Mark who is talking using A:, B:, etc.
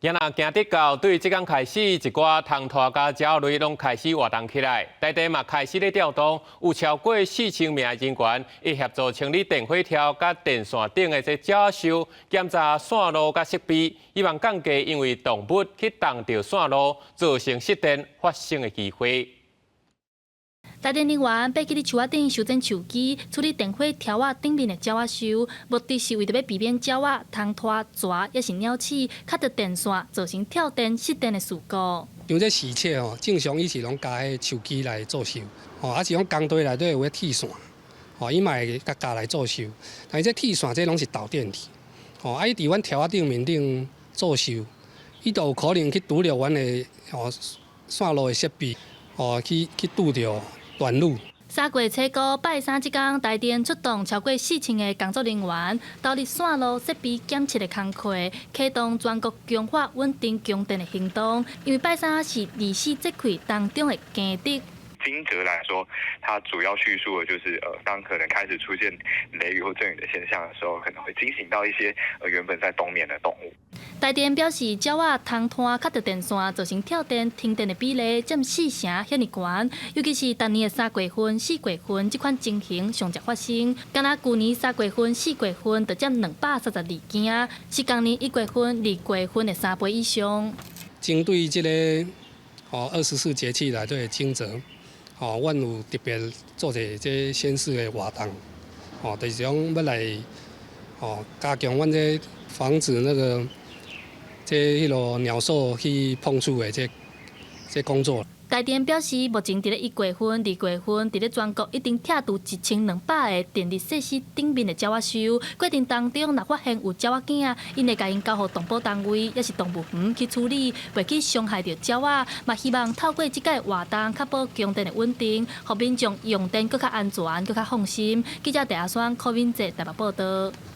A: 也若行得到，對這工開始，一寡蟲豸佮鳥類攏開始活動起來。台電嘛開始咧調動，有超過4000名人員，會協助清理電火柱佮電線頂的這鳥仔鏽，檢查線路佮設備，希望降低因為動物去動著線路，造成失電發生的機會。
B: 台電人員爬起佇樹仔頂修剪樹枝，處理電火柱仔頂面的鳥仔鏽，目的是為著欲避免鳥仔、蟲豸、蛇抑是鳥鼠卡著電線，造成跳電、失電的事故。
C: 像這時節吼，正常伊是攏共彼樹枝來做鏽，吼，啊是講工地內底有彼鐵線，吼，伊嘛會共鉸來做鏽。但是這鐵線這攏是導電體，吼，啊伊佇阮柱仔頂面頂做鏽，伊就有可能去拄著阮的吼線路的設備，吼，去拄著斷路。
B: 三月初五拜三這工，台電出動超過4000個工作人員，投入線路設備檢測的工課，啟動全國強化穩定供電的行動。因為拜三是24節氣當中的驚蟄。
D: 驚蟄來說，它主要敘述的就是，當可能開始出現雷雨或陣雨的現象的時候，可能會驚醒到一些原本在冬眠的動物。
B: 台電表示，鳥仔、蟲豸卡著電線，造成跳電、停電的比例佔四成遐爾懸，尤其是逐年的三月份、四月份這款情形上濟發生。敢若舊年三月份、四月份就佔232件，是仝年一月份、二月份的3倍以上。
C: 針對這個哦24節氣內底的驚蟄，吼，阮有特別做一個這宣示的活動，吼，就是講欲來吼加強阮這防止那個這彼个鳥獸去碰觸的這工作。
B: 台電表示，目前佇咧1月份、2月份，佇咧全國已經拆除1200個電力設施頂面的鳥仔鏽。過程當中，若發現有鳥仔囝，𪜶會共𪜶交予動保單位，抑是動物園去處理，袂去傷害著鳥仔。嘛希望透過這擺活動，確保供電的穩定，予民眾用電閣較安全、閣較放心。記者鄭阿雙、柯敏哲台北報導。